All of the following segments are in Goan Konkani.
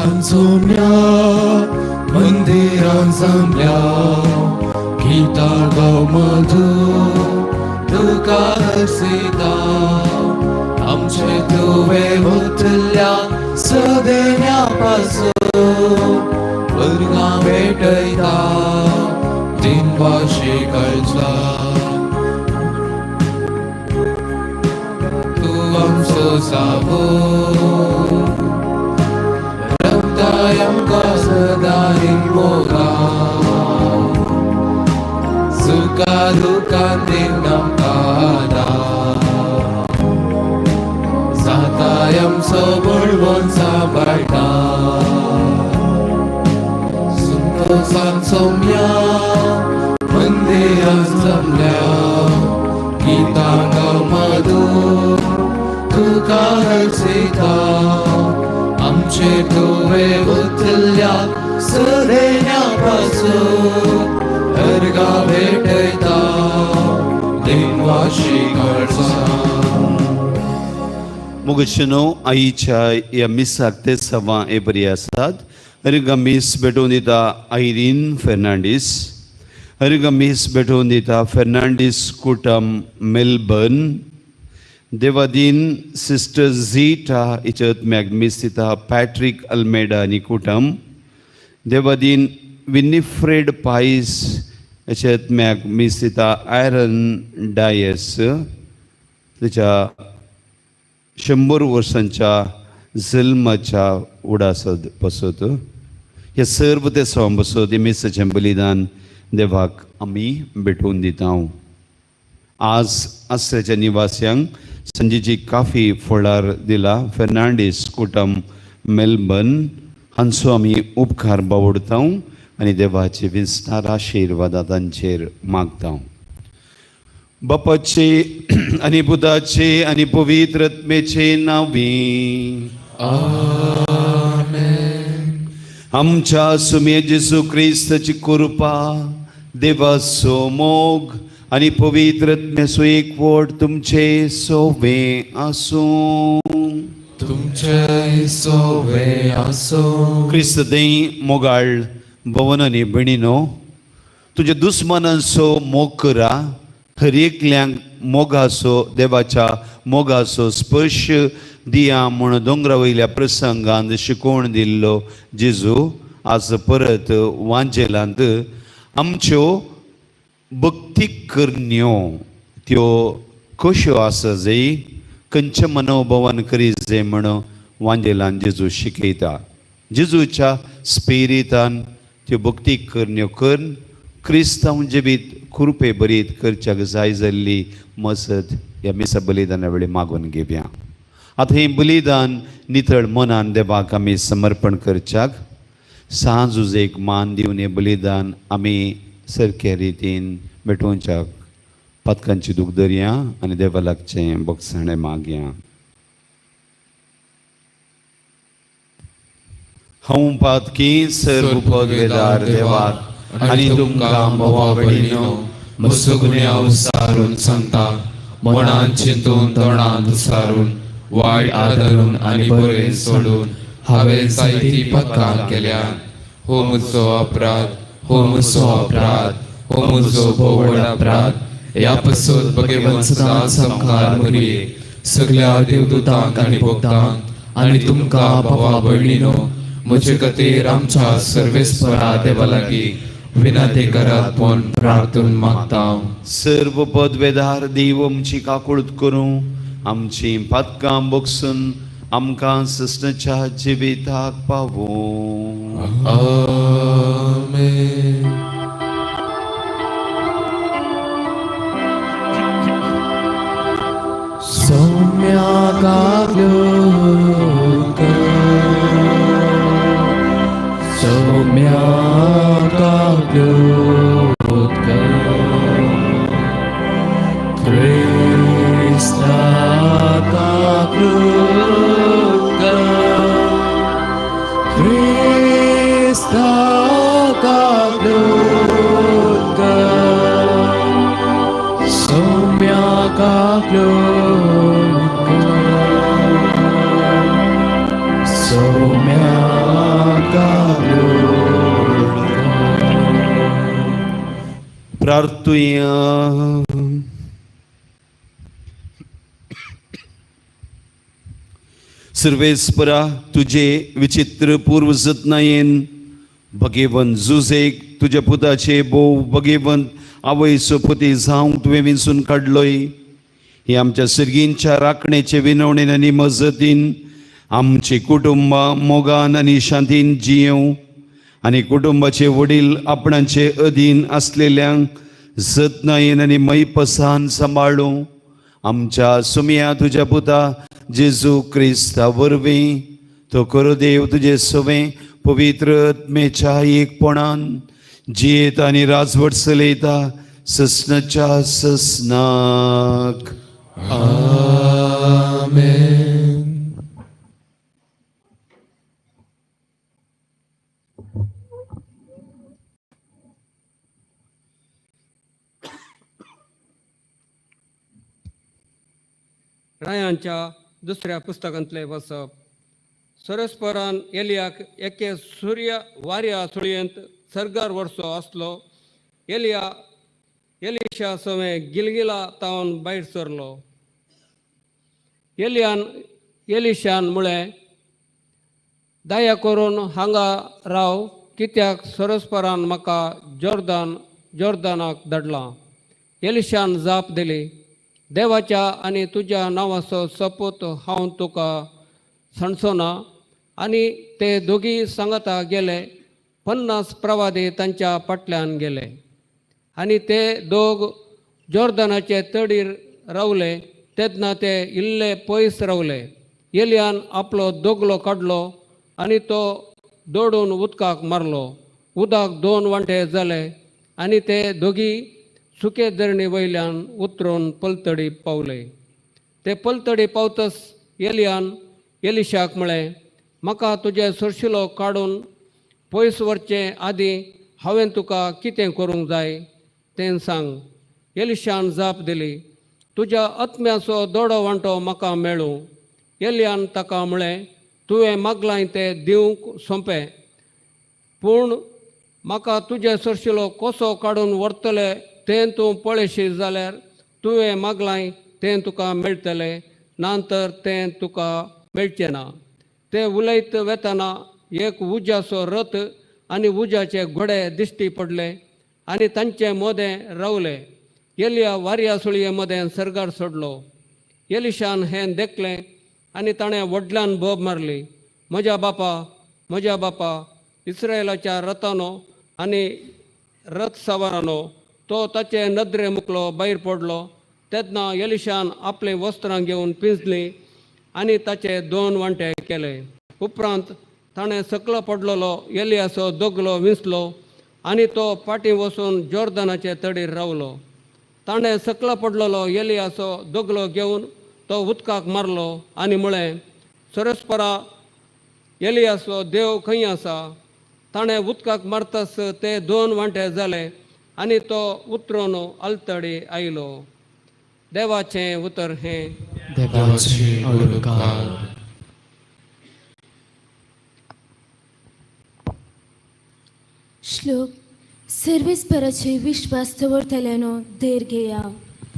संतोषान सोम्या मंदिरान जमल्या गीतां गाव मधू तुका हर्षिता आमचे तुवें उतरल्या सदेन्या पासून वर्गां भेटयता दिनवाशी कळचा तूं आमचो जावो रक्ताय आमकां सदां मोगा सुखा दुखान दिवन आमकां आदार जाताय आमचो बळवंत सांबाळटा संतोषान सोम्या मंदिरान जमल्या गीतां गाव मधू तुका हर्षिता आमचे तुवें उतरल्या सदेन्या पासून अर्घा भेटयता दिनवाशी कळचा. मुगशनो आईच्या या मिसाक ते सवां हे बरी आसात. हरिगा मीस भेटोवन दिता आयरीन फेर्नांडीस. हरिगा मीस भेटोवन दिता Fernandes कुटम Melbourne. Devadin sister zeta हिच्या आत्म्याक मीस दिता पॅट्रीक अल्मेडा आनी कुटम. देवादीन विनिफ्रेड पायस हेच्या आत्म्याक मीस दिता आयरन डायस तिच्या 100 वर्सांच्या जल्माच्या उडासद पसत. हे सर्व ते सवंग बसत हे मिसाचें बलिदान देवाक आमी भेटोवन दिता. आज आसऱ्याच्या निवास्यांक संजेची काफी फळार दिला फेर्नांडीस कुटम मेलबर्न हांचो आमी उपकार बावडता आनी देवाचे विस्तार आशिर्वादा तांचेर मागता. बापाचे आनी पुताचे आनी पवित्र आत्म्याचे नांवी आमेन. आमच्या सुमे जेजू क्रिस्ताची कृपा देवाचो मोग आनी पवित्र आत्म्याचो एकवट तुमचे सोवे आसूं. तुमचे सोवे आसूं. क्रिस्त देई मोगाळ भवन आनी भयणीनो, तुज्या दुस्मानांचो मोग करा, हर एकल्यांक मोगाचो देवाच्या मोगाचो स्पर्श दिया म्हूण दोंगरा वयल्या प्रसंगांत शिकोवण दिल्लो जेजू आज परत वांजेलांत आमच्यो भक्ती करण्यो त्यो कश्यो आसा जाय, खंयचें मनोभवन करीत जाय म्हण वांजेलान जेजू शिकयता. जेजूच्या स्पिरितान त्यो भक्ती करण्यो करून क्रिस्तांव जिवीत कृपे बरीत करच्याक जाय जाल्ली मसत ह्या मिसा बलिदाना वेळी मागून घेवया. आतां हें बलिदान नितळ मनान देवाक आमी समर्पण करच्याक सांज एक मान दिवन हें बलिदान आमी सारके रितीन भेटोवच्याक पातकांची दूख धरया आनी देवा लागचें बोगसाणें मागया. हांव पातकी सर्व पदवेदार देवाक आनी तुमकां भावा भयणीनो म्हजो गुन्यांव सारून सांगता, मनान चिंतून तोंडान सारून वायट आदरून आनी बरें सोडून हांवें जायतीं पथकां केल्या. हो म्हजो अपराध, हो म्हजो अपराध, हो म्हजो भोव व्हड अपराध. ह्या पासून भगवंत सदांच सामकार मरये सगल्या देवदूतांक आनी भक्तांक आनी तुमकां भावा भयणीनो म्हजे खातीर आमच्या सर्वेस्परा देवा लागीं विनंती करात म्हूण प्रार्थून मागता. सर्व पदवेदार देव आमची काकूळत करूं, आमची पातकां बगसून आमकां सस्नाच्या जिविताक पावूं. आमेन. सौम्या काव्योक, सौम्या काव्योक, क्रिस्ता काव्योक, क्रिस्ता काव्योक, सौम्या काव्योक, सौम्या प्रार्थुया. सर्वेस्परा तुजे विचित्र पूर्वजतनायेन भगेवन जुजेक तुज्या पुताचे भोव भगेवंत आवयचो पुती जावंक तुवें विंचून काडलोय. ही आमच्या सर्गींच्या राखणेचे विनवणेन आनी मजतीन आमची कुटुंबां मोगान आनी शांतीन जियेवं आनी कुटुंबाचे वडील आपणाचे अधीन आसलेल्यांक जतनायेन आनी मैपसान सांबाळूं. आमच्या सुमया तुज्या पुता जेजू क्रिस्ता वरवीं तो करो देव तुजे सवें पवित्र आत्मेच्या एकपणान जियेत आनी राजवट चलयता ससनाच्या ससनाक. आमेन. रायांच्या दुसऱ्या पुस्तकांतले वसप. सरस्परान एलियाक एके सूर्य वाऱ्या सुळयेंत सर्गार वर्सो आसलो. एलिया एलिशा सवें गिलगिला तावन भायर सरलो. एलियान एलिशान म्हळें, दया करून हांगा राव, कित्याक सरस्परान म्हाका जॉर्दानाक धाडलां. एलिशान जाप दिली, देवाच्या आनी तुज्या नांवाचो सपूत हांव तुका सांडचो ना. आनी ते दोगी सांगता गेले. 50 प्रवादी तांच्या फाटल्यान गेले आनी ते दोग जॉर्दनाचे तडीर रावले. तेन्ना ते इल्ले पयस रावले. एलियान आपलो दोगलो काडलो आनी तो दोडून उदकाक मारलो. उदक 2 वांटे जाले आनी ते दोगी सुके धरणी वयल्यान उतरून पलतडी पावले. ते पलतडी पावतस एलियान एलिशाक म्हळें, म्हाका तुजें सरशिलो काडून पयस व्हरचे आदीं हांवें तुका कितें करूंक जाय तें सांग. एलिशान जाप दिली, तुज्या आत्म्याचो दोडो वांटो म्हाका मेळूं. एलियान ताका म्हळें, तुवें मागलां तें दिवंक सोंपें, पूण म्हाका तुजें सरशिलो कसो काडून व्हरतले तें तूं पळयशी जाल्यार तुवें मागलां तें तुका मेळटलें, ना तर तें तुका मेळचें ना. ते उलयत वेतना एक उज्याचो रथ आनी उज्याचे घोडे दिश्टी पडले आनी तांचे मोदें रावले. एलिया वाऱ्या सुळये मदें सर्गार सोडलो. एलिशान हें देखलें आनी ताणें व्हडल्यान बोब मारली, म्हज्या बापा, म्हज्या बापा, इस्रायलाच्या रथानो आनी रथ सवारानो. तो ताचे नदरे मुकलो भायर पडलो. तेन्ना एलिशान आपलीं वस्त्रां घेवन पिंजलीं आनी ताचे 2 वांटे केले. उपरांत ताणें सकलो पडलेलो एलियाचो दोगलो विंचलो आनी तो फाटीं वचून जॉर्दनाचे तडीर रावलो. ताणें सकलो पडलेलो एलियाचो दोगलो घेवन तो उदकाक मारलो आनी म्हळें, सरस्परा एलियाचो देव खंय आसा? ताणें उदकाक मारतास ते 2 वांटे जाले आनी तो उतरून आलतडी आयलो. देवाचें उतर हें. देवाचे उपकार. श्लोक. सर्वेस्पराचेर विश्वास दवरतल्यानो धैर्य घेया.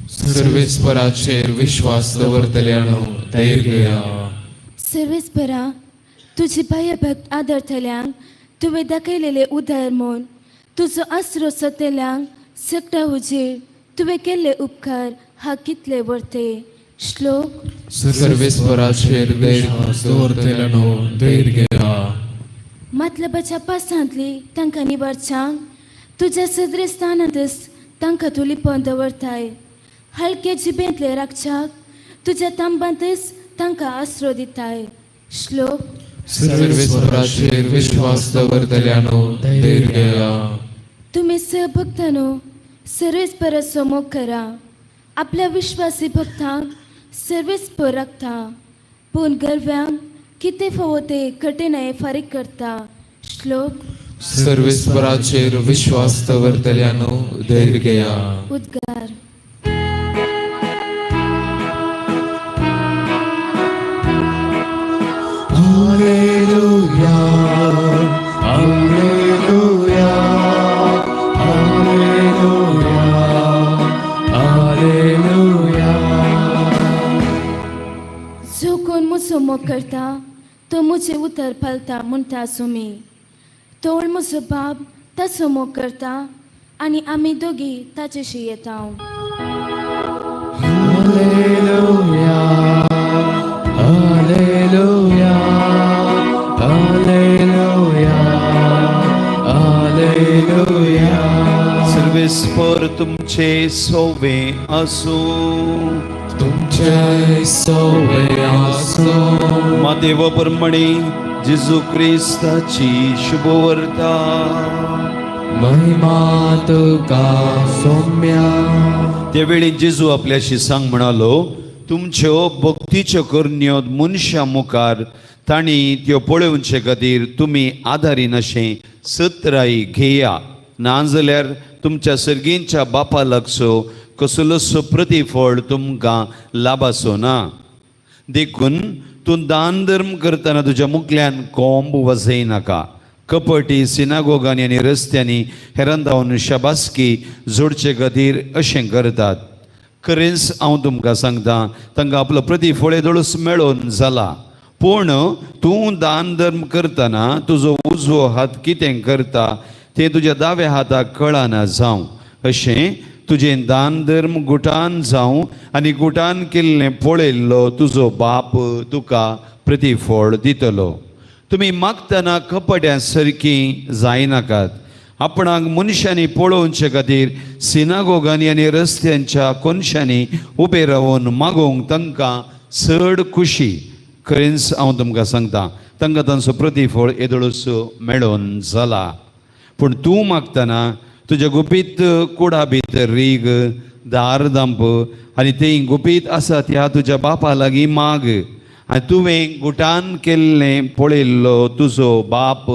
सर्वेस्पराचेर विश्वास दवरतल्यानो धैर्य घेया. सर्वेस्परा तुजी भयभक्त आदरतल्यांक तुवें दाखयलेले उदार म्हूण तुजो आसरो सोदतल्यांक सगटा हुजीर तुवें केल्ले उपकार हा कितले वर्ते. श्लोक. सर्वेस्पराचेर विश्वास दवरतल्यानो धैर्य घेया. मतलबाच्या पासांतली तांकां निवारच्यांक तुज्या सदरे स्थानांतच तांकां तूं लिपोवन दवरताय. हलके जिबेंतले राखच्याक तुज्या तांबांतच तांकां आसरो दिताय. श्लोक. सर्वेस्पराचेर विश्वास दवरतल्यानो धैर्य घेया. तुमी सहभक्तानो सर्वेस्पराचो मोग करा. आपल्या विश्वासी भक्तांक सर्वेस्पर राखता, पूण गर्व्यांक कितें फावो ते कठीणाय फारीक करता. श्लोक. सर्वेस्पराचेर विश्वास दवरतल्यानो धैर्य घेया. उद्गार. Alleluia, Alleluia, Alleluia. तो म्हजें उतर पालता म्हणटा सुमी. तोळ म्हजो बाब ताचो मोग करता आनी आमी दोगी ताचेशी येता. Alleluia, Alleluia, Alleluia, Alleluia. सर्वेस्पर तुमचे सोवे आसूं. तुमचे सोवे आसो. मातेव परमणे जेजू क्रिस्ताची शुभवर्ता. महिमा तुका सोम्या. त्यावेळी जेजू आपल्याशी सांग म्हणालो, तुमच्यो भक्तीच्यो करण्यो मनशां मुखार तांणी त्यो पळोवचे खातीर तुमी आदारीन अशें सत्राय घेया, नाजाल्यार तुमच्या सर्गींच्या बापा लागचो कसलोसो प्रतिफळ तुमकां लाभाचो ना. देखून तूं दान धर्म करतना तुज्या मुखल्यान कोंब वजयनाका. कपटी सिनागोगांनी आनी रस्त्यांनी हेरां धांवन शाबासकी जोडचे खातीर अशें करतात. खरेंच हांव तुमकां सांगता, तांकां आपलो प्रतिफळ येदोळूच मेळोवन जाला. पूण तूं दान धर्म करतना तुजो उजवो हात कितें करता तें तुज्या दाव्या हाताक कळना जावं. अशें तुजें दान धर्म गुटान जावं आनी गुटान केल्लें पळयल्लो तुजो बाप तुका प्रतिफळ दितलो. तुमी मागतना कपड्यां सारकीं जायनाकात. आपणाक मनशांनी पळोवचे खातीर सिनागोगांनी आनी रस्त्यांच्या कोनशांनी उबे रावन मागोवंक तांकां चड खुशी. खरेंच हांव तुमकां सांगता, तांकां तांचो प्रतिफळ येदोळूच मेळोवन जाला. पूण तूं मागतना तुज्या गुपीत कुडा भितर रीग, दार दांप आनी तें गुपीत आसा त्या तुज्या बापा लागीं माग, आनी तुवें गुटान केल्लें पळयल्लो तुजो बाप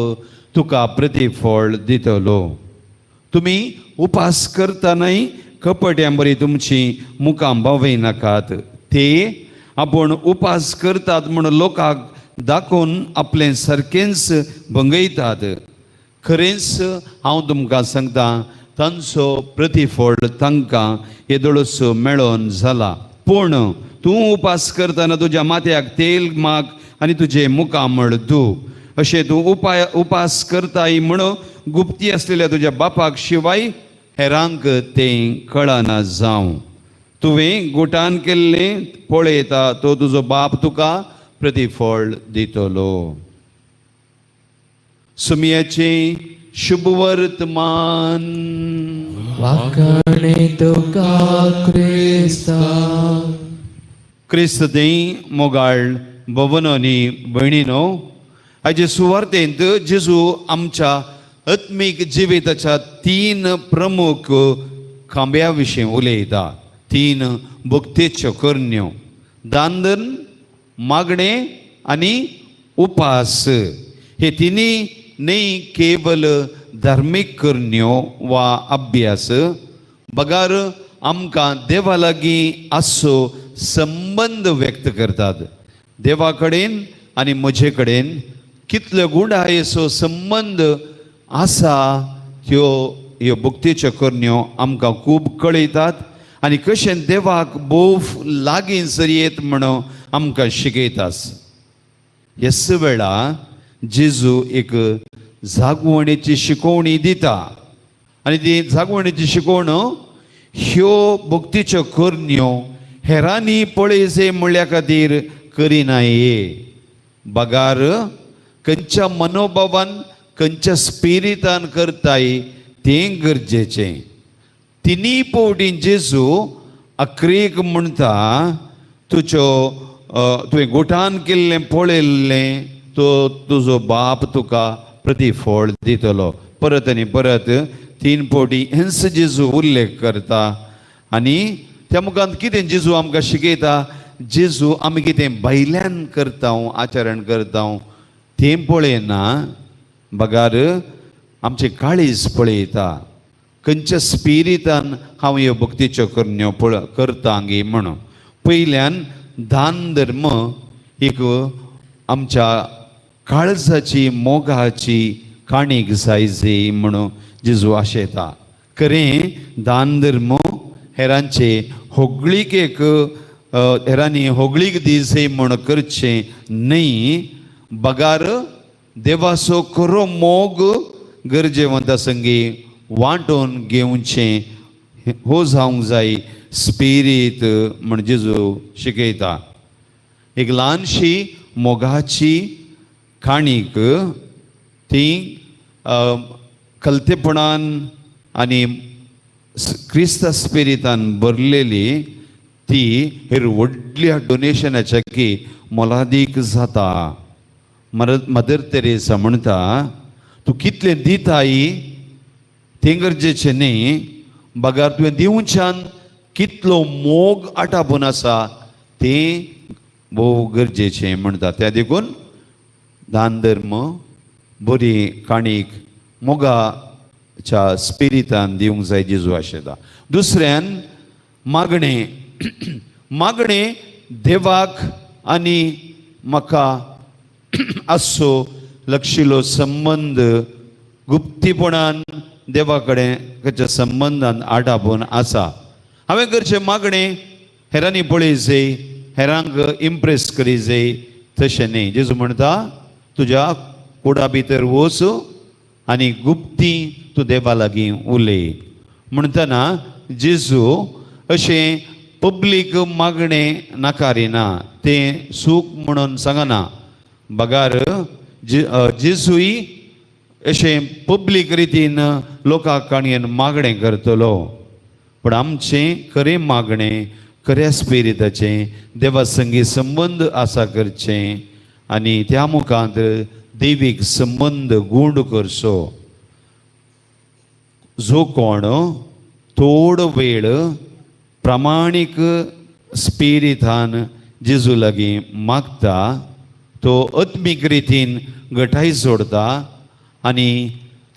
तुका प्रतिफळ दितलो. तुमी उपास करतनाय कपट्यां बरी तुमची मुखां बावयनाकात. ते आपूण उपास करतात म्हूण लोकांक दाखोवन आपलें सारकेंच भंगयतात. खरेंच हांव तुमकां सांगता, तांचो प्रतिफळ तांकां येदोळूच मेळोन जाला. पूण तूं उपास करतना तुज्या माथ्याक तेल माग आनी तुजें मुखामळ धू. अशें तूं उपास करताय म्हण गुप्ती आसलेल्या तुज्या बापाक शिवाय हेरांक तें कळना जावं. तुवें गुटान केल्लें पळयता तो तुजो बाप तुका प्रतिफळ दितलो. सुमयाचें शुभवर्तमान. वाकणे तुका क्रिस्ता. क्रिस्त दें मोगाळ भवनो आनी भयणीनो, आयचे सुवार्तेंत जेजू आमच्या आत्मीक जिविताच्या तीन प्रमुख खांब्या विशीं उलयता. तीन भक्तेच्यो करण्यो: दांदन, मागणें आनी उपास. हे तिनूय न्ही केवल धार्मीक करण्यो वा अभ्यास, बगार आमकां देवा लागीं आसचो संबंद व्यक्त करतात. देवा कडेन आनी म्हजे कडेन कितल्यो गुणायेचो संबंद आसा, त्यो ह्यो भक्तीच्यो करण्यो आमकां खूब कळयतात आनी कशें देवाक भोव लागीं जर येत म्हणून आमकां शिकयतास. ह्याच वेळा जेजू एक जागवणेची शिकवणी दिता आनी ती जागवणेची शिकवण ह्यो भक्तीच्यो करण्यो हेरांनी पळयचे म्हणल्या खातीर करिनाये, बगार खंयच्या मनोभावान, खंयच्या स्पिरितान करताय तें गरजेचें. तिनूय पवटी जेजू अक्रेक म्हणटा, तुज्यो तुवें गोठान केल्लें पळयल्लें तो तुजो बाप तुका प्रतिफळ दितलो. परत आनी परत तीन पवटी हेंच जेजू उल्लेख करता. आनी त्या मुखार कितें जेजू आमकां शिकयता? जेजू आमी कितें भायल्यान करता, आचरण करता तें पळयना, बगार आमचें काळीज पळयता. खंयच्या स्पिरितान हांव ह्यो भक्तीच्यो करण्यो करता गी म्हणून. पयल्यान दान धर्म एक आमच्या काळजाची मोगाची काणीक जाय जी म्हणून जेजू आशेता. खरें दान धर्म हेरांचे होगळीकेक, हेरांनी होगळीक दी जाय म्हूण करचें न्हय. बगार देवाचो खरो मोग गरजेवंता संगी वांटून घेवचें हो जावंक जाय स्पिरीत म्हण जेजू शिकयता. एक ल्हानशी मोगाची काणीक ती कलतेपणान आनी क्रिस्ता स्पिरितान भरलेली ती हेर व्हडल्या डोनेशनाच्या की मोलादीक जाता. मदर तेरेसा म्हणटा तूं कितलें दिताय तें गरजेचें न्ही, बगार तुवें दिवच्यान कितलो मोग आटापून आसा तें भोव गरजेचें म्हणटा. त्या देखून दान धर्म बरी काणीक मोगाच्या स्पिरितान दिवंक जाय जेजू आशेता. दुसऱ्यान मागणें, मागणें देवाक आनी म्हाका आसचो लक्षिलो संबंद गुप्तीपणान देवा कडेन खंयच्या संबंदान आटापून आसा. हांवें करचें मागणें हेरांनी पळय जाय, हेरांक इम्प्रेस करी जाय तशें न्ही. जेजू म्हणटा तुज्या कुडा भितर वच आनी गुप्ती तूं देवा लागीं उलय. म्हणटना जेजू अशें पब्लीक मागणें नाकारिना, तें सूख म्हणून सांगना, बगार जेजूय अशें पब्लीक रितीन लोकां काणयेन मागणें करतलो. पूण आमचें खरें मागणें खऱ्या स्पिरिताचें देवा संगी संबंद आसा करचें आनी त्या मुखांत देवीक संबंद गूंड करचो. जो कोण थोडो वेळ प्रामाणीक स्पिरितान जेजू लागीं मागता तो आत्मीक रितीन गटाय जोडता आनी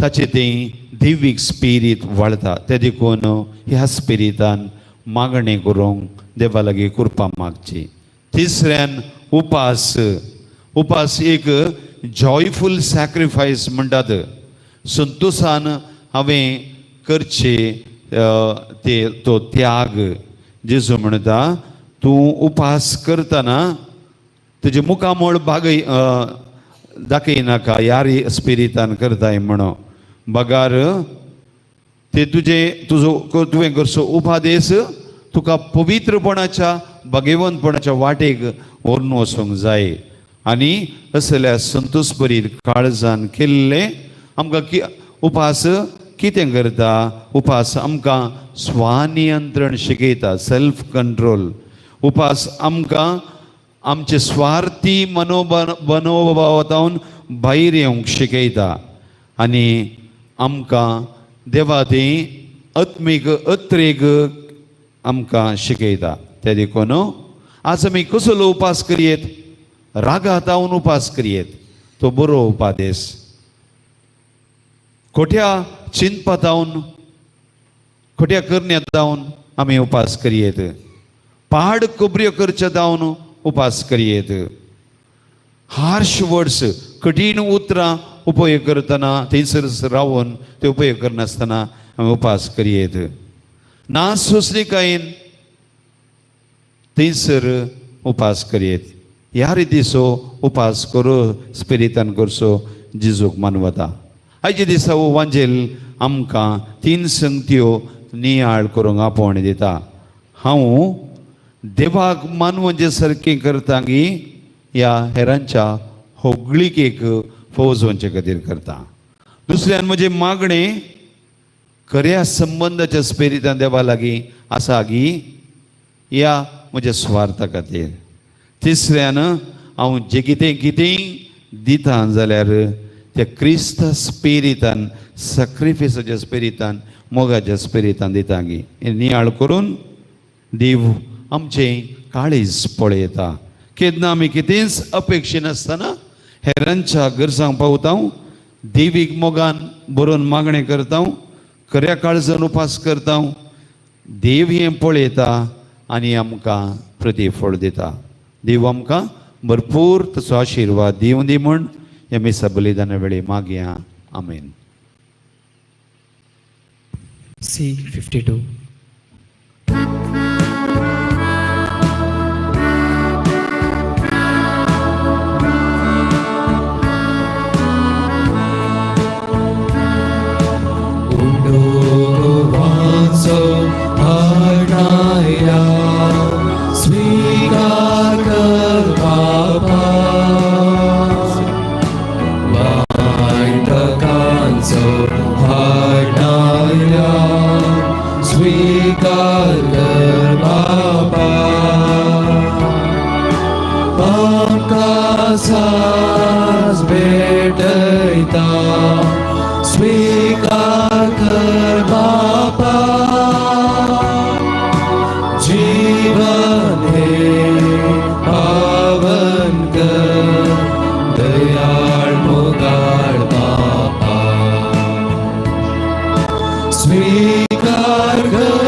ताचें तें देवीक स्पिरीत वाळता. तें देखून ह्या स्पिरितान मागणें करूंक देवा लागीं कृपा मागची. तिसऱ्यान उपास. उपास एक जॉयफूल सॅक्रिफायस म्हणटात. संतोशान हांवें करचे ते तो त्याग. जेजू म्हणटा तूं उपास करतना तुजें मुखामळ बागय दाखयनाका ह्या स्पिरितान करताय म्हणो, बगार ते तुजें तुजो तुवें करचो उपादेस तुका पवित्रपणाच्या भगवंतपणाच्या वाटेक व्हरून वचूंक जाय. आनी असल्या संतोषभरीत काळजान केल्लें आमकां उपास कितें करता? उपास आमकां स्वनियंत्रण शिकयता, सेल्फ कंट्रोल. उपास आमकां आमचे स्वार्थी मनोभावांतून भायर येवंक शिकयता आनी आमकां देवा ती आत्मीक अत्रेग आमकां शिकयता. ते देखून आज आमी कसलो उपास करयेत? रागातावन उपास करयेत, तो बरो उपादेस. खोट्या चिंतपातावन खोट्या करण्यात जावन आमी उपास करयेत, पाड खबऱ्यो करचे जावन उपास करयेत, हार्श वर्ड्स कठीण उतरां उपयोग करतना थंयसर रावन ते उपयोग करनासतना आमी उपास करयेत, ना सोंसणीकायेन थंयसर उपास करयेत. ह्या रितीचो उपास करू स्पिरितान करचो जिजूक मानवता. आयच्या दिसा हो वांजेल आमकां तीन संगत्यो नियाळ करूंक आपोवणें दिता. हांव देवाक मानवचे सारकें करता की ह्या हेरांच्या होगळिकेक फौजवचे खातीर करता. दुसऱ्यान म्हजें मागणें खऱ्या संबंदाच्या स्पिरितान देवा लागीं आसा की ह्या म्हज्या स्वार्था खातीर. तिसऱ्यान हांव जें कितें कितें दिता जाल्यार त्या क्रिस्त स्पिरितान सॅक्रिफिसाच्या स्पिरितान मोगाच्या स्पिरितान दिता गी. हें नियाळ करून देव आमचें काळीज पळयता. केन्ना आमी कितेंच अपेक्षी नासतना हेरांच्या गरजांक पावता, देवीक मोगान बरोवन मागणें करता, खऱ्या काळजान उपास करता, देव हें पळयता आनी आमकां प्रतिफळ दिता. देव आमकां भरपूर तसो आशिर्वाद दिवं दी म्हूण ह्या मिसा बलिदाना वेळी मागया. आमेन. C52. स्वीकार कर बापा आमकां साज भेटयता स्वीकार कर बापा जीवन हे पावन कर दयाळ मोगाळ बापा स्वीकार कर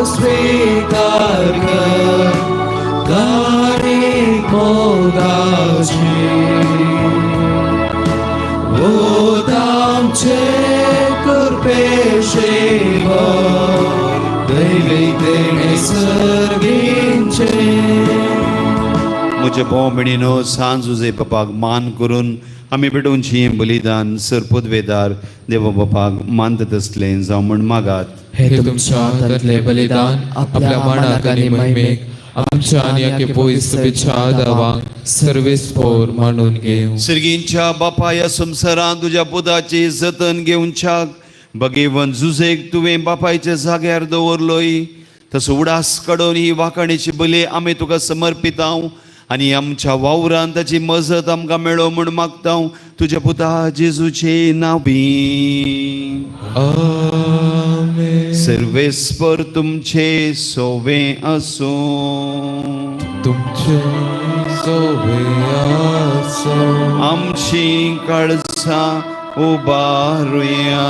स्वीकार कर काणीक मोगाची आमचे कृपेशी दैवी देणे सर्गींचे. म्हज्या भाव भयणीनो, सांज उजय बापाक मान करून आमी पेटोवची हें बलिदान सर पदवेदार देवा बापाक मानतात आसलें जावं म्हण मागात. हे तुमच्या हातांतले बलिदान आपल्या मानाक आनी महिमेक आमच्या आनी आखे पयस तुमच्या दावांक सर्वेस पोर मानून घेवं. सिरगींच्या बापा, ह्या संवसारांत तुज्या पुताची जतन घेवच्याक बगेवन जुजेक तुवें बापायच्या जाग्यार दवरलोय, तसो उडास काडून ही वाखाणीची बली आमी तुका समर्पितांव आनी आमच्या वावरान ताची मजत आमकां मेळो म्हूण मागतांव तुज्या पुता जेजूचे नांवी. आमेन. सर्वेस्पर तुमचे सोवे आसूं. तुमचे सोवे आसो. आमची काळजां उबारुया.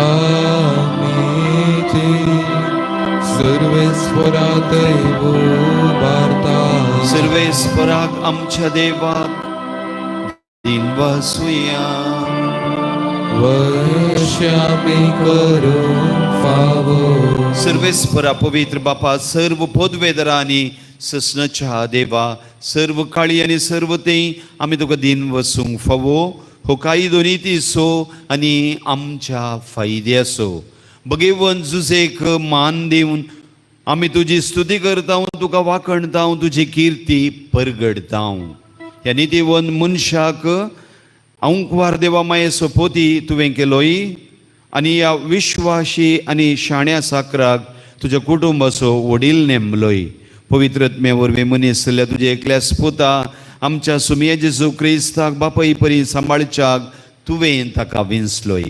आमी ती सर्वेस्परा दैव भारता. सर्वेस्पराक आमच्या देवाक दिनवासुया. वश्यामी करून फावो. सर्वेस्परा पवित्र बापा, सर्व पदवेदरांनी ससनच्या देवा, सर्व काळी आनी सर्व ते आमी तुका दिन वसूंक फावो. हो कायदो नितीचो आनी आमच्या फायद्याचो. बगेवन जुजेक मान दिवन आमी तुजी स्तुती करता, तुका वाखणता, तुजी किर्ती परगडता. ह्या नितीवन मनशाक अंकवार देवा माये सोपोती तुवें केलोय आनी ह्या विश्वाशी आनी शाण्या साकराक तुज्या कुटुंबाचो वडील नेमलोय. पवित्रत्मे वरवीं मनीस जाल्ल्या तुज्या एकल्या पुता आमच्या सुमये जेजू क्रिस्ताक बापाय परी सांबाळच्याक तुवें ताका विंचलोय.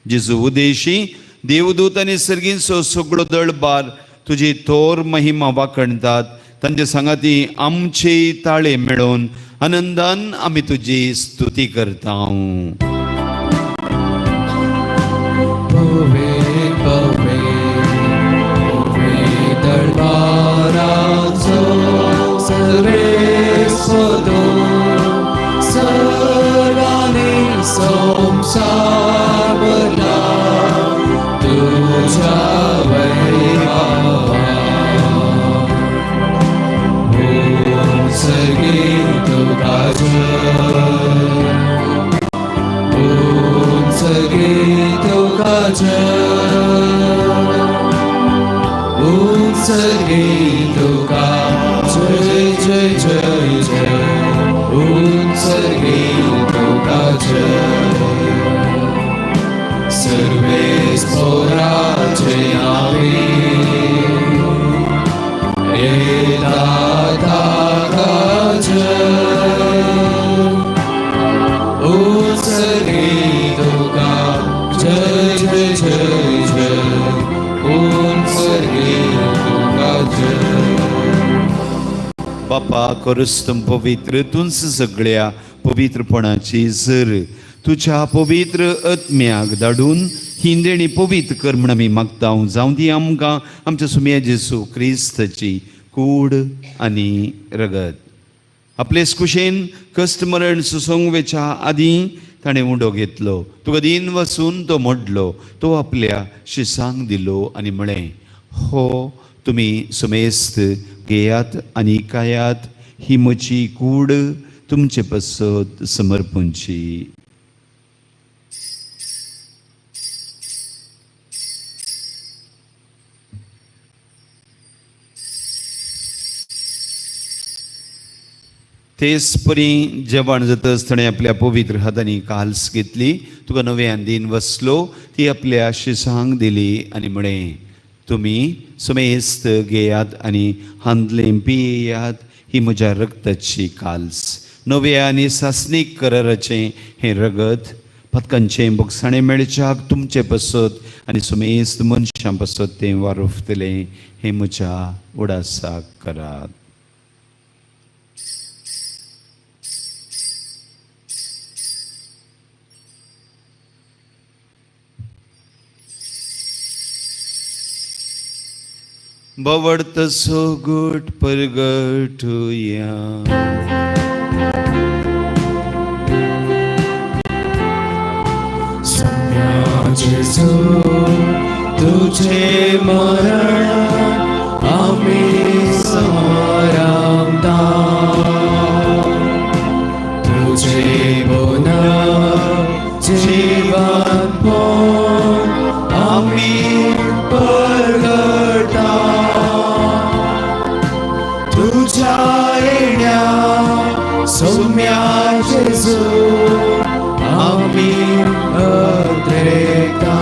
जेजू उदेशी देवदूत आनी सर्गींचो सगळो दळबार तुजी थोर महिमा वाखणतात. तांचे सांगाती आमचे ताळे मेळोवन आनंदान आमी तुजी स्तुती करता. पवे पवे पवे दरबाराचो सर्वेस्पतो सर्वांनी संसार भरला तुझ्या वैभवा. ओम सर्गी तुका जय, ओम सर्गी तुका जय, ओम सर्गी तुका जय जय जय जय, ओम सर्गी तुका जय. सर्वेस पोराचे नावे येता ताका जय, उत्सर्गी तुका जय जय जय जय, उत्सर्गी तुका जय. बापा करस्तम पवित्र तुंच सगळ्या पवित्रपणाची जर तुज्या पवित्र आत्म्याक धाडून ही देणी पवित्र कर म्हण आमी मागता. जावं दी आमकां आमच्या सुमया जेसू क्रिस्ताची कूड आनी रगत. आपलेच कुशेन कश्ट मरण सुसंगवेच्या आदीं ताणें उंडो घेतलो, तुका दीन वसून तो मोडलो, तो आपल्या शिसांक दिलो आनी म्हळें, हो तुमी सुमेस्त घेयात आनी खायात, ही म्हजी कूड तुमचे पासत समर्पणची. तेच परी जेवण जातच ताणें आपल्या पवित्र हातांनी काल्स घेतली, तुका नव्यान दीन वसलो, ती आपल्या शिसांक दिली आनी म्हळें, तुमी सुमेस्त घेयात आनी हांतलें पियेयात, ही म्हज्या रक्ताची काल्स, नव्या आनी सासणीक कराराचें हें रगत पतकांचें बोगसाणें मेळच्याक तुमचे पसत आनी सुमेस्त मनशां पसत तें वारुफतलें, हें म्हज्या उडासाक करात. बवडतसो गुट परगटुया. जेजू तुझे मरण आमी समरामता, तुझे पुनर्जीवन पण आमी परगटा, तुझ्या येण्या सौम्या जेजू आमी अद्रेता.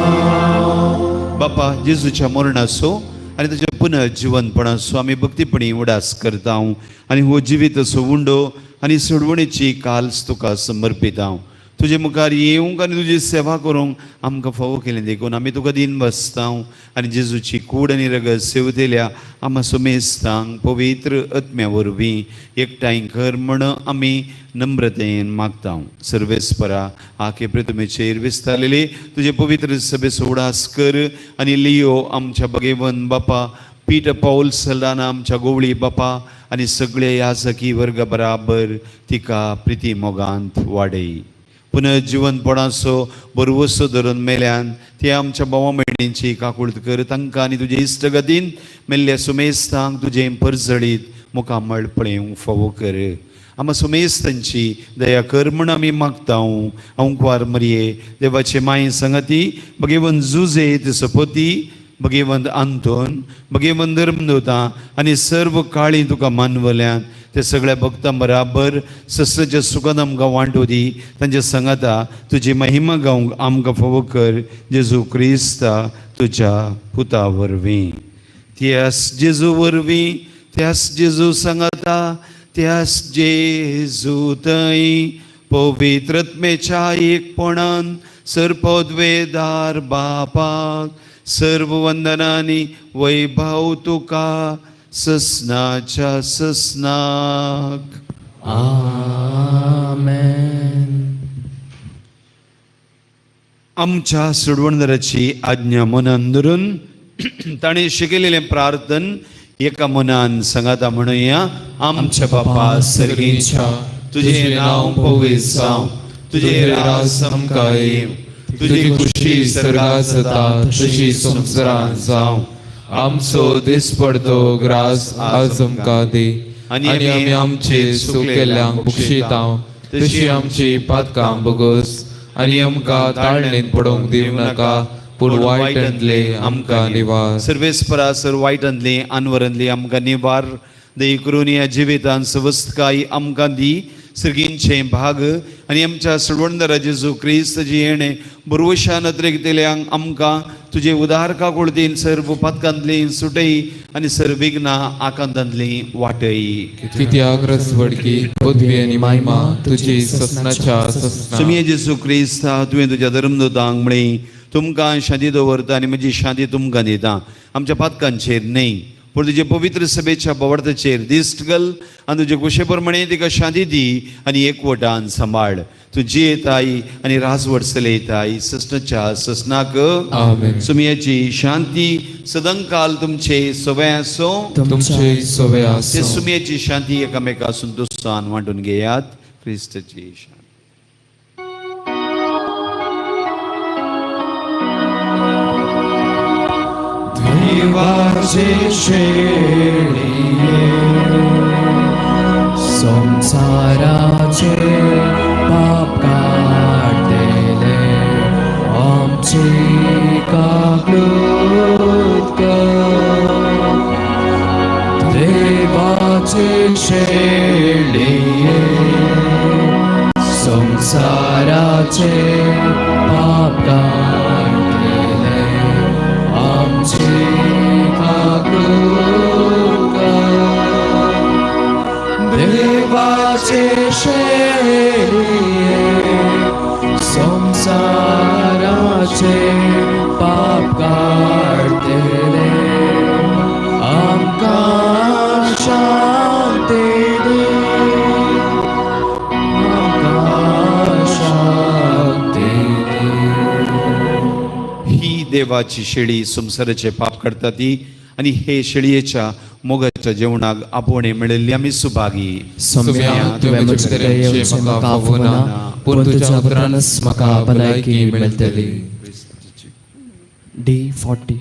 बापा, जेजूच्या मरणाचो आनी ताच्या पुनर्जिवनपणाचो आमी भक्तीपणी उडास करता आनी हो जिवीत असो उंडो आनी सोडवणेची काल्स तुका समर्पिता. तुजे मुखार येवंक आनी तुजी सेवा करूंक आमकां फावो केलें देखून आमी तुका दीन बसता आनी जेजूची कूड आनी रगत सेवतेल्या आमा सुमेस्तांक पवित्र आत्म्या वरवीं एकठांय कर म्हण आमी नम्रतेन मागता. सर्वेस्परा, आखे प्रतिमेचेर विस्तारलेले तुजे पवित्र सभेचो उडास कर आनी लियो आमच्या भगेवन बापा पीट पावल सल्लाना आमच्या गोवळी बापा आनी सगळे याजकी वर्ग बराबर तिका प्रिती मोगांत वाडय. पुनर्जिवनपणाचो बरवसो धरून मेल्यान ते आमच्या भावा भयणींची काकूळत कर, तांकां आनी तुजे इश्टगतीन मेल्ल्या सुमेस्तांक तुजें परजळीत मुखामळ पळेवंक फावो कर. आमा सुमेस्तांची दया कर म्हण आमी मागता. अंकवार मरये देवाचे माये संगती भगेवन जुजे सपोती भगेवंत आंतोन भगेवंत धर्मदोता आनी सर्व काळी तुका मानवल्यान ते सगळ्या भक्तां बराबर ससच्या सुखान आमकां वांटो दी, तांच्या संगाता तुजी महिमा गावंक आमकां फावो कर, जेजू क्रिस्ता तुज्या पुता वरवीं. त्यास जेजू वरवीं, त्यास जेजू सांगाता, त्यास जेजू थंय पवित्रत्मेच्या एकपणान सर्पद्वेदार बापाक सर्व वंदनानी वैभव तुका ससनाच्या ससनाक. आमेन. आमच्या सोडवणदाराची आज्ञा मनान धरून ताणें शिकयलेलें प्रार्थन एका मनान सांगाता म्हणुया. आमच्या बापा सर्गीच्या, तुजें नांव पवित्र जावं, तुजें राज आमकां येवं, तुजी खुशी सर्गात जाता तशी संवसारांत जावं. आमचो दिसपडतो ग्रास आज आमकां दी आनी आमी आमचे सुकेल्ल्यांक बक्षिता तशी आमची पातकां बगस आनी आमकां ताळणेन पडोवंक दिवं नाका, पूण वायटांतले आमकां निवार. सर्वेस्परा सर वायटांतली आनवरांतली आमकां निवार दई करून ह्या जिवितान सवस्तकाय आमकां दी. सर्गींचे भाग आनी आमच्या सोडवणदारा जेजू क्रिस्ताची येणें बरवशा नदरेक दिल्यांक आमकां तुजे उदार काकुळतीन सर्व पातकांतली सुटय आनी सर्विघ्नां आकांतांतली वाटय. कित्याक रसवडकी पदवी आनी महिमा तुजी ससनाच्या ससना. सुमये जेजू क्रिस्ता, तुवें तुज्या धर्मदूतांक म्हळें, तुमकां शांती दवरता आनी म्हजी शांती तुमकां दिता, आमच्या पातकांचेर न्हय पूण तुजे पवित्र सभेच्या बोवार्थाचेर दिश्ट घाल आनी तुजे कुशे प्रमाणे तिका शांती दी आनी एकवटान सांबाळ. तूं जियेताय आनी राजवट चलयताय ससनाच्या ससनाक. आमेन. सुमयाची शांती सदांकाल तुमचे सवय आसूं. तुमचे सवे ते आसूं. सुमयाची शांती एकामेका संतोशान वांटून घेयात. क्रिस्ताची शांती. देवाचे शेळये संसाराचे पाप काडलेले आमची काकूत कर. देवाचे शेळये देवाची शेळी संवसाराचे पाप काडटा ती आनी हे शेळयेच्या मोगाच्या जेवणाक आपोवणें मेळिल्ली आमी सुभागी. सोम्या, तुवें म्हजे भितर येवचें म्हाका फावना, पूण तुज्या उतरानच म्हाका भलायकी मेळटली. D 40.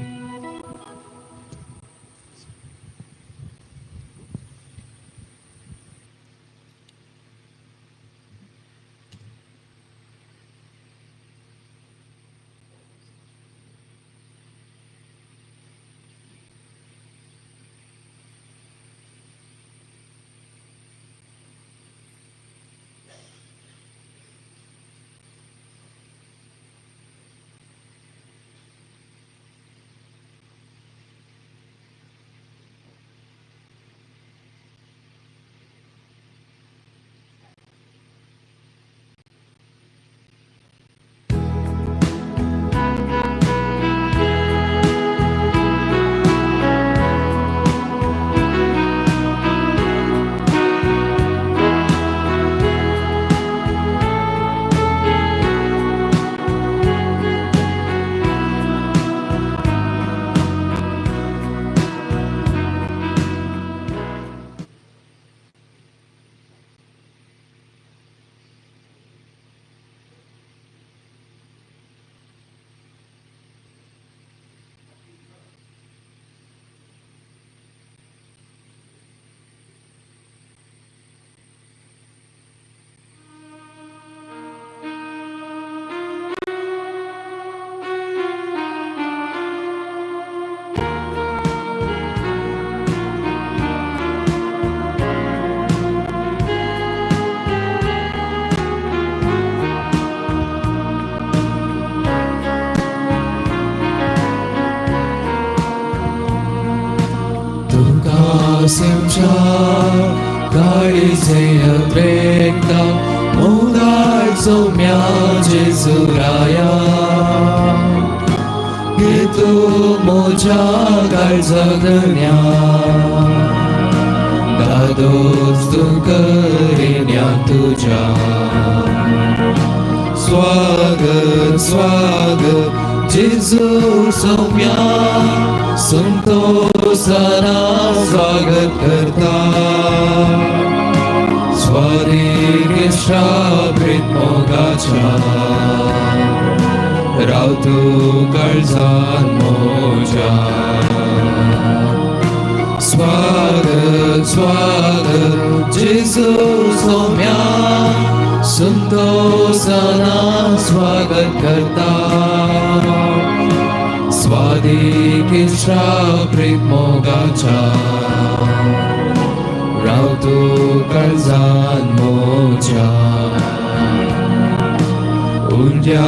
तुका समजा काळीजे प्रेकता मोगाळ सौम्या जेजुराया, घे तूं म्हज्या काळजागण्या, दादोस तूं करिण्या तुज्या. स्वागत स्वागत जेजू सौम्या, संतोषाना स्वागत करता. स्वाधीन श्रापित मोगाच्या, राव तूं काळजान मोज्या. स्वागत स्वागत जेजू सौम्या, संतोषाना स्वागत करता. स्वाधीन श्रापित मोगाच्या, राव तूं काळजान मोज्या. उंज्या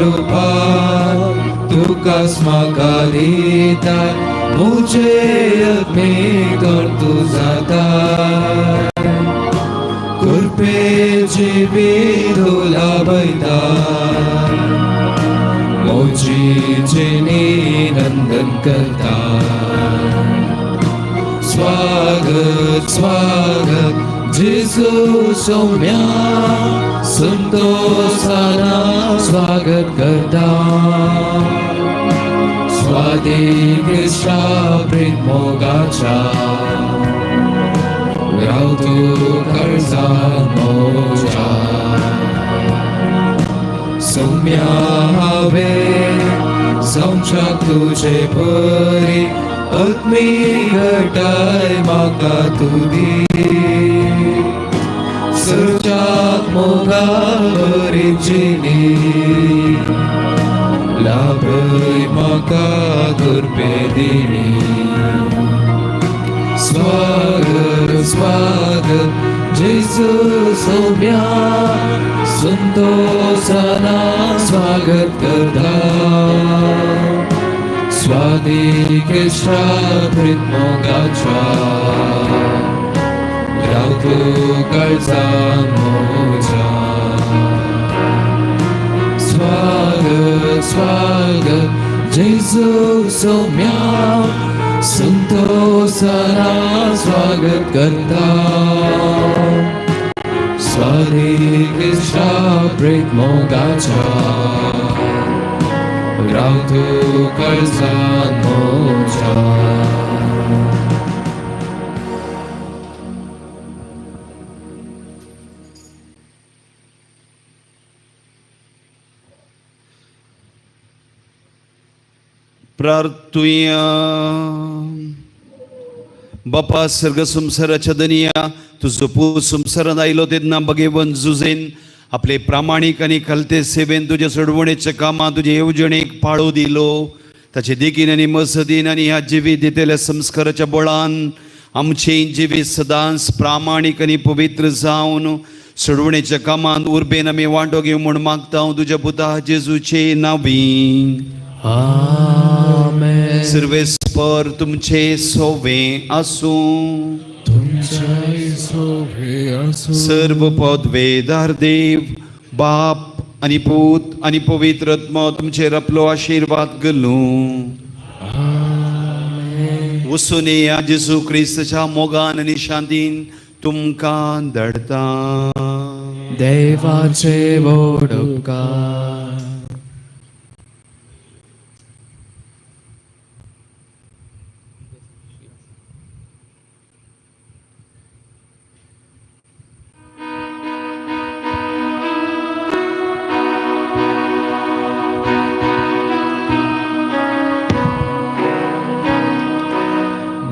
रुपान तुकाच म्हाका दिता, म्हजे अग्नीकर तूं जाता. कृपे जिवीत लाभयता, म्हजी जिणी नंदन करता. स्वागत स्वागत जेजू सौम्या, संतोषाना स्वागत करता. स्वाधीन श्रापित मोगाच्या, राव तूं काळजान मोज्या. सौम्या हांवें जावच्याक तुजे परी, आत्मी घटाय म्हाका तूं दी. सरच्याक मोगा बरी जिणी, लाभय म्हाका कृपे दिणी. स्वागत स्वागत जेजू सौम्या, संतोषाना स्वागत करता. स्वाधीन श्रापित मोगाच्या, राव तूं काळजान मोज्या. स्वागत स्वागत जेजू सौम्या, संतोषाना स्वागत करता. स्वाधीन श्रापित मोगाच्या, राव तूं काळजान म्हज्या. प्रार्थुया. बापा सर्ग संसाराच्या दनिया, तुजो पूत संसारात आयलो तेन्ना बगेवन जुजेन आपले प्रामाणीक आनी खालते सेवेन तुज्या सोडवणेच्या कामां तुजे येवजणेक पाळो दिलो. ताचे देखीन आनी मसदीन आनी ह्या जिवीत दितल्या संस्काराच्या बळान आमचें जिवीत सदांच प्रामाणीक आनी पवित्र जावन सोडवणेच्या कामांत उर्बेन आमी वांटो घेवं म्हूण मागता हांव तुज्या पुता जेजूचे नांवी. आमेन. सर्वेस्पर तुमचे सोवे आसूं. तुमच्याय सोवे आसूं. सर्व पदवेदार देव बाप आनी पूत आनी पवित्र आत्मो तुमचेर आपलो आशिर्वाद घालूं. आमेन. वसून या जेजू क्रिस्ताच्या मोगान आनी शांतीन तुमकां धाडता. देवाचे वोडुका.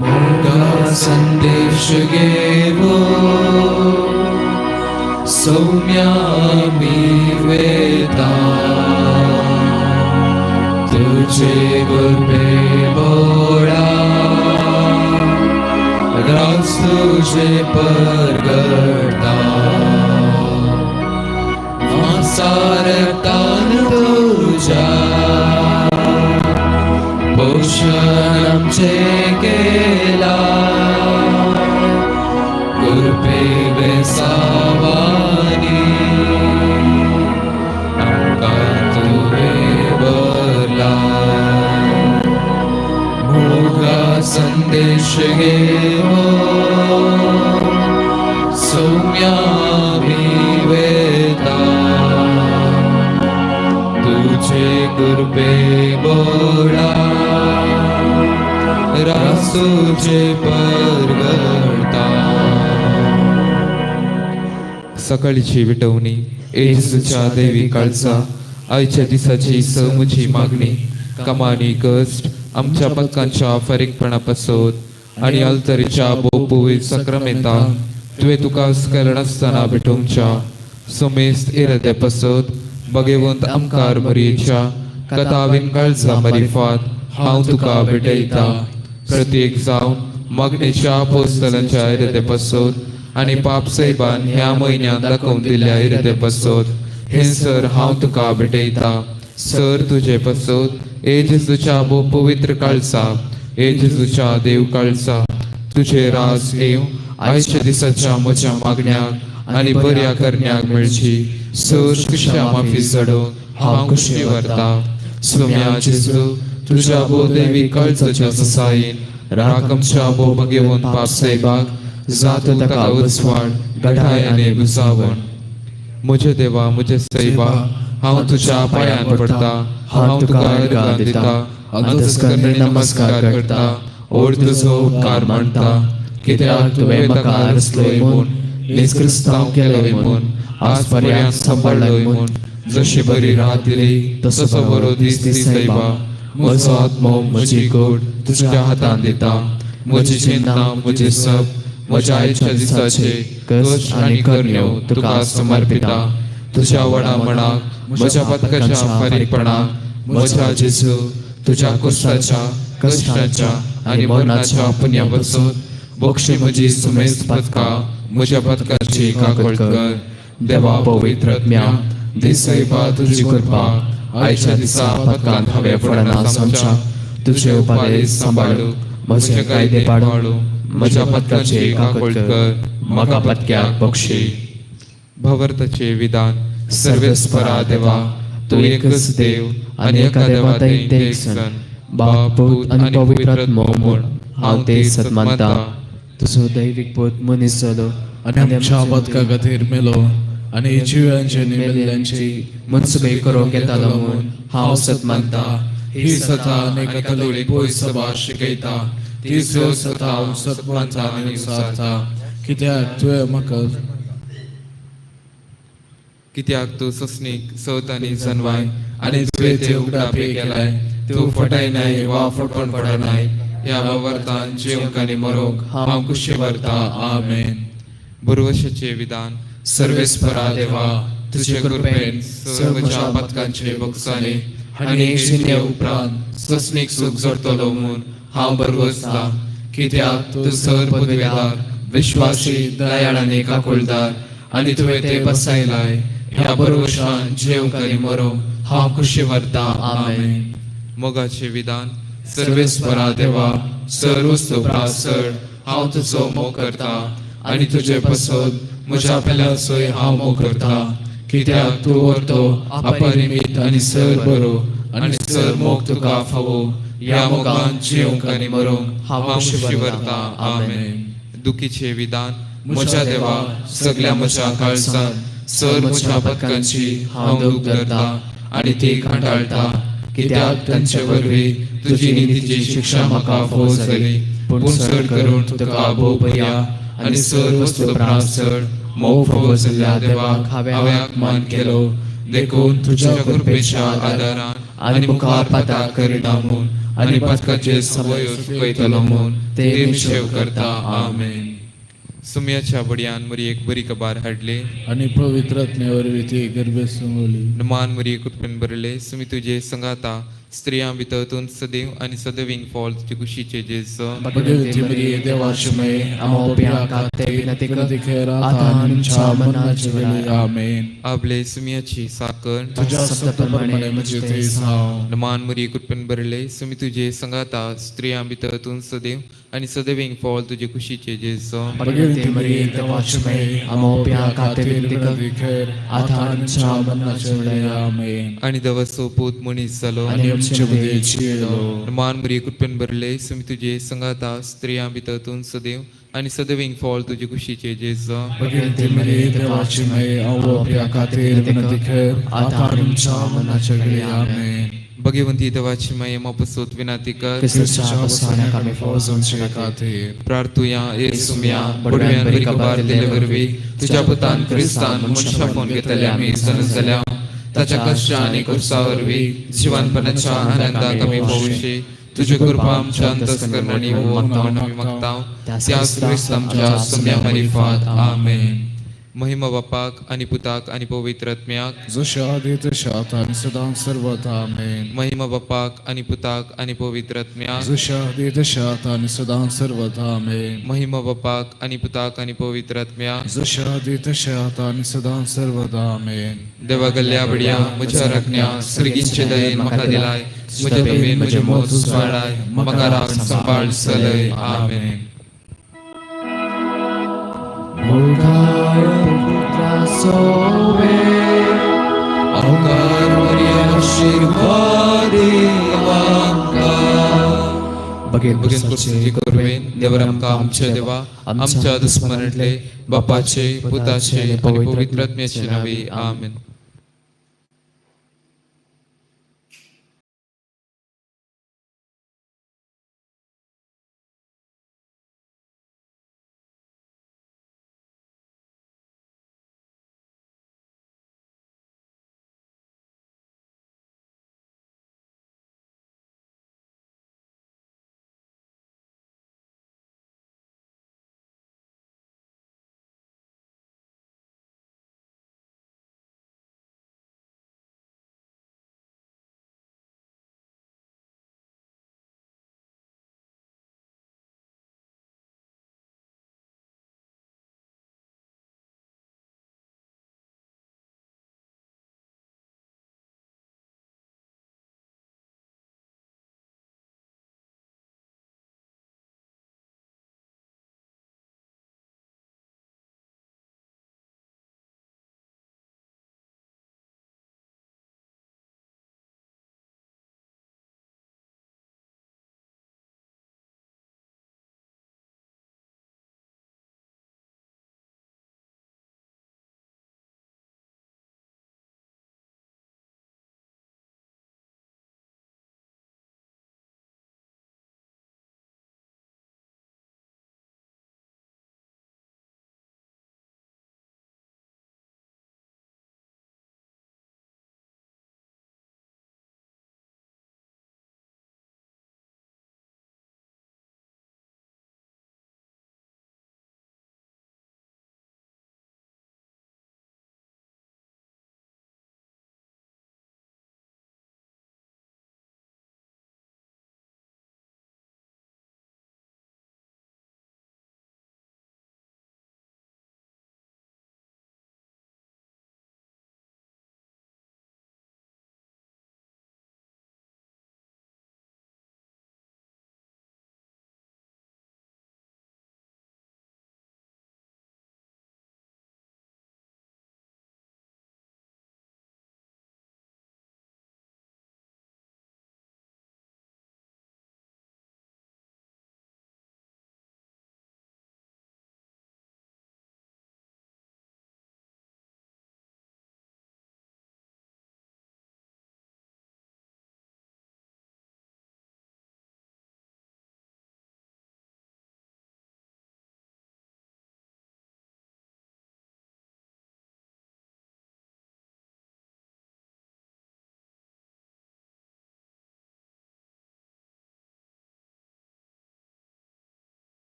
मोगा संदेश गेवो सौम्यामी वेता, तुझे कृपे बोळा रास तुझे परगटा, वासारतान तुझ्या पोषण आमचे केला, कृपे बेसावानी आमकां तुवें भरला. मोगा संदेश घेवो सौम्यामी वेता, तुझे कृपे बोळा रास तुझे परगटा. सकाळची विटवणी. येशूच्या देवी काळजा, आयच्या दिसाची सहमुची मागणी, कमानी कश्ट आमच्या पक्कांच्या फारीकपणा पासत आनी अल्तरेच्या बोपुवीत सक्रमेता तुवें तुका स्करणासतना भेटोवच्या सुमेस्त इराद्या पासत बगेवंत आमकार मरयेच्या कथावीन काळजा मारिफात हांव तुका भेटयता. प्रत्येक जावन मागणेच्या पोस्तलांच्या इराद्या पासत आनी पाप साहेबान ह्या म्हयन्यांत दाखोवन दिल्ल्या इराद्या पासत हे सर हांव तुका भेटयता. सर तुजे पासत ए जेजूच्या भो पवित्र काळजा, ए जेजूच्या देव काळजा, तुझे राज येवं. आयच्या दिसाच्या म्हज्या मागण्याक आनी बऱ्या करण्याक मेळची सर शिक्षा माफी चडोवन हांव खुशी व्हरता. सुम्या जेजू, तुझ्या भो देवी काळजाच्या ससायेन राख आमच्या भो बगेवन पाप साहेबाक जातो ताका उजवाड गठाय आनी बुजावण. म्हजे देवा, म्हजे सैबा, हांव तुज्या पांयान पडटा, हांव तुका अर्घां दिता, अंतस्करणे नमस्कार करता ओर तुजो उपकार मानता, कित्याक तुवें म्हाका रचलोय म्हूण, नीज क्रिस्तांव केलोय म्हूण, आज पर्यंत सांबाळ्ळोय म्हूण, जशी बरी रात दिली तसो बरो दीस दी. सैबा, म्हजो आत्मो, म्हजी गोड तुज्या हातान दिता. म्हजी चिंता, म्हजी सब, म्हज्या आयच्या दिसाचे कश्ट आनी करण्यो तुका समर्पिता. तुझ्या वडा मणाक, म्हज्या पथकाच्या फारीकपणाक, म्हज्या जेजू, तुझ्या कुस्ताच्या कश्टाच्या आनी मरणाच्या पुण्या पासून बोक्षी म्हजी सुमेस्त पथका, म्हज्या पथकाची काकळ कर. देवा पवित्र आत्म्या, दिसैबा, तुझी कृपा आयच्या दिसा पथकांत हांवें पडना आमच्या तुझे उपादेश सांबाळू, म्हजे कायदे पाळू, म्हज्या पथकाची काकळ कर, म्हाका पथक्याक बक्षी. भवर्थाचे विधान. सर्वेस्परा देवा, तूं एकच देव आनी एका देवा ते एक सण बाप, पूत आनी पवित्र आत्मो म्हूण हांव ते सत मानता. तुजो दैवीक पूत मनीस जालो आनी आमच्या पथका खातीर मेलो. आनी जिव्यांचे आनी मेल्ल्यांची मनसुबे करूंक येतालो म्हूण हांव सत मानता. ही सता आनी कथोलीक भोय सभा शिकयता, ती सता हांव सत मानता आनी उसारता, कित्याक तुवें म्हाका कित्याक तूं सस्नीक सत आनी जनवाय आनी तुवें ते उगडापे केलाय. तूं फटयनाय वा फटवण पडनाय. ह्या वावरतान जिवंक आनी मरोंक हांव खुशी व्हरता. आमेन. बुरवशाचें विधान. सर्वेस्परा देवा, तुजे कृपेन सर्व म्हज्या पथकांचे बक्षाने आनी जिणे उपरांत सस्नीक सूख जोडटलो म्हूण हांव बरवसता, कित्याक तूं सर पदवेदार, विश्वासी, दयाळ आनी काकुळदार आनी तुवें ते बसायलाय. ह्या बरवशान जेवंक आनी मरोंक हांव खुशी व्हरता. आमेन. मोगाचें विधान. सर्वेस्परा देवा, सर्वस्तु प्रासळ हांव तुजो मोग करता आनी तुजे पसत म्हज्या पेल्याचोय हांव मोग करता, कित्याक तूं व्हरतो अपरिमीत आनी सर बरो आनी सर मोग तुका फावो. ह्या मोगान जिवंक आनी मरोंक हांव खुशी व्हरता. आमेन. दुखीचें विधान. म्हज्या देवा, सगल्या म्हज्या काळजान सर म्हज्या पथकांची हांव दूख धरता आनी ती कंटाळटा, कित्याक तांचे वरवीं तुजी नितीची शिक्षा म्हाका फोव जाली. पूण चड करून तुका भोव बऱ्या आनी सर वस्तू प्रास चड मोग फोव जाल्ल्या देवाक हांवें मान केलो. देखून तुज्या कृपेच्या आदारान आनी मुखार पाताक करिना म्हूण आनी पथकाचे सवयो चुकयतलो म्हूण ते निश्चेव करता. आमेन. सुम्याच्या बडयान मुरयेक बरी कबार हाडली आनी पवित्र आत्म्या वरवीं ती गर्भे समवली. मान मुरये कृपेन भरले, सुमी तुजे संगाता, स्त्रियां भितर तूं सदैव आनी सदैवींग फॉल तुजे कुशीचे जेजू. भगवती मरिये, देवाची माये, आम्हा पाप्यां खातीर विनंती कर आता आनी आमच्या मरणाच्या वेळी. आमेन. आपले सुम्याची साकर. तुझ्या शब्दाप्रमाणे म्हजे ते जावं. मान मुरये कृपेन भरले, सुमी तुजे संगाता, स्त्रियां भितर तूं सदैव आनी सदैवींग फॉल तुजे कुशीचे जेजू. भगवती मरिये, देवाची माये, आम्हा पाप्यां खातीर विनंती कर आता आनी आमच्या मरणाच्या वेळी. आमेन. आनी देवाचो पूत मनीस जालो आनी आमचे मदें जियेलो. मान मुरये कृपेन भरले, सुमी तुजे संगाता, स्त्रियां भितर तूं सदैव आनी सदैवींग फॉल तुजे कुशीचे जेजू. भगवती मरिये, देवाची माये, आम्हा पाप्यां खातीर विनंती कर आता आनी आमच्या मरणाच्या वेळी. आमेन. भगवंती देवाची माये, मापसोत विनाती कर. क्रिस्ताच्या बसण्याक आमी फावो जावचे खातीर. प्रार्थुया. येसुम्या, बडव्यान बरी खबर दिले वरवीं तुझ्या पुतान क्रिस्तान मनशा फोन घेतले आमी सनस जाल्या. ताच्या कश्ट आनी कुर्सा वरवीं जिवानपणाच्या आनंदाक आमी पावशी. तुज्यो कृपा आमच्या अंतस्करणांनी म्हणून आमी मागता, त्याच क्रिस्त आमच्या सुम्या मारिफात. आमेन. महिमा बापाक आनी पुताक आनी पवित्र आत्म्याक. जशें आदी तशें आतां आनी सदां सर्वथा. आमेन. महिमा बापाक आनी पुताक आनी पवित्र आत्म्याक. जशें आदी तशें आतां आनी सदां सर्वथा. आमेन. महिमा बापाक आनी पुताक आनी पवित्र आत्म्याक. जशें आदी तशें आतां आनी सदां सर्वथा. आमेन. देवा गल्ल्या बडया, म्हज्या राखण्या, सर्गींचे दयेन म्हाका दिलाय, म्हज्या तमेन म्हजें मोत सुवाळाय, म्हाका राख, सांबाळ, चलय. आमेन. अवकार मरिया आशीर्वाद देवांका. बगेन बगेन पुस्तकी कृपेन देवर आमकां आमच्या देवा आमच्या दुस्मनांतले बापाचे, पुताचे आनी पवित्र आत्म्याचे नांवी. आमेन.